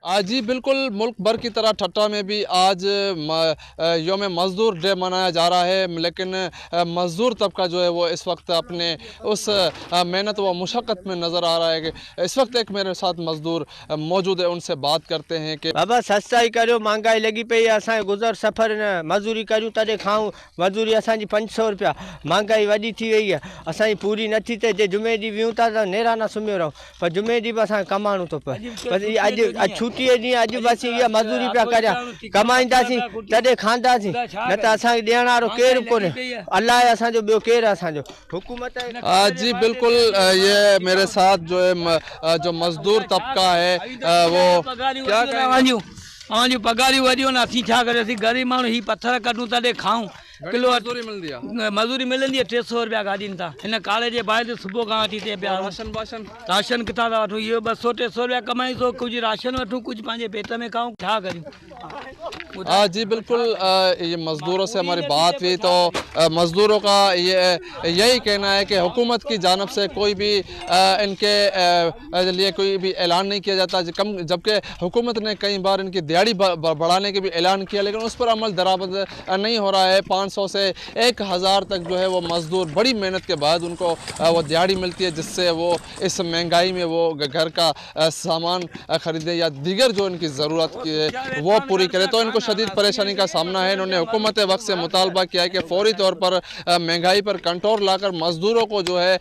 जी बिल्कुल, मुल्क भर की तरह ठट्टा में भी आज योम मज़दूर डे मनाया जा रहा है, लेकिन मज़दूर तबका जो है वो इस वक्त अपने उस मेहनत व मुशक्क़त में नज़र आ रहा है कि इस वक्त एक मेरे साथ मज़दूर मौजूद है, उनसे बात करते हैं कि बाबा सस्ताई करियो, महांगाई लॻी पई आहे, असांजो गुज़र सफ़र न, मज़ूरी करियूं तॾहिं खाऊं। मज़ूरी असांजी 500 रुपया, महांगाई वॾी थी वई आहे, असांजी पूरी नथी थिए। जे जुमे ॾींहुं वियूं था त नेराना सुम्हियो रहूं, पर जुमे ॾींहुं बि असांखे कमाइणो थो पए। बसि इहा अॼु अॼु छुटीअ ॾींहुं अॼु बसि इहा मज़ूरी पिया करियां, कमाईंदासीं तॾहिं खाईंदासीं, न त असांखे ॾियण वारो केरु कोन्हे। अलाह आहे असांजो, ॿियो केरु आहे असांजो? हुकूमत जी बिल्कुल, ये मेरे साथ जो है जो मज़दूर तबका है, वो क्या कहेंगे? अव्हांजूं पघारियूं वॾियूं आहिनि, असीं छा करियूं? असीं ग़रीब माण्हू, हीअ पथर कढूं तॾहिं खाऊं। किलो मज़दूरी मिलंदी आहे? मज़ूरी मिलंदी आहे 300 रुपया गाॾियुनि तां। हिन काले जे बाहि ते सुबुह खां वठी हिते पिया आहियूं। राशन वाशन? राशन किथां था वठूं? इहो 200-300 रुपया कमायूं सो कुझु राशन वठूं, कुझु पंहिंजे पेट में खाऊं, छा करियूं? जी बिल्कुल, ये मज़दूरों से हमारी बात हुई तो मज़दूरों का ये यही कहना है कि हुकूमत की जानब से कोई भी इनके लिए कोई भी ऐलान नहीं किया जाता, कम जबकि हुकूमत ने कई बार इनकी दिहाड़ी बढ़ाने के भी ऐलान किया, लेकिन उस पर अमल दरामद नहीं हो रहा है। 500 से 1000 तक जो है वो मज़दूर बड़ी मेहनत के बाद उनको वो दिहाड़ी मिलती है, जिससे वो इस महंगाई में वो घर का सामान ख़रीदें या दीगर जो इनकी ज़रूरत की है वो पूरी करें, तो इनको शदीद परेशानी का सामना है। इन्होंने हुकूमत वक्त से मुतालबा किया है कि फौरी तौर पर महंगाई पर कंट्रोल लाकर मज़दूरों को जो है,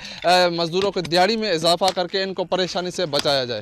मज़दूरों की दिहाड़ी में इजाफा करके इनको परेशानी से बचाया जाए।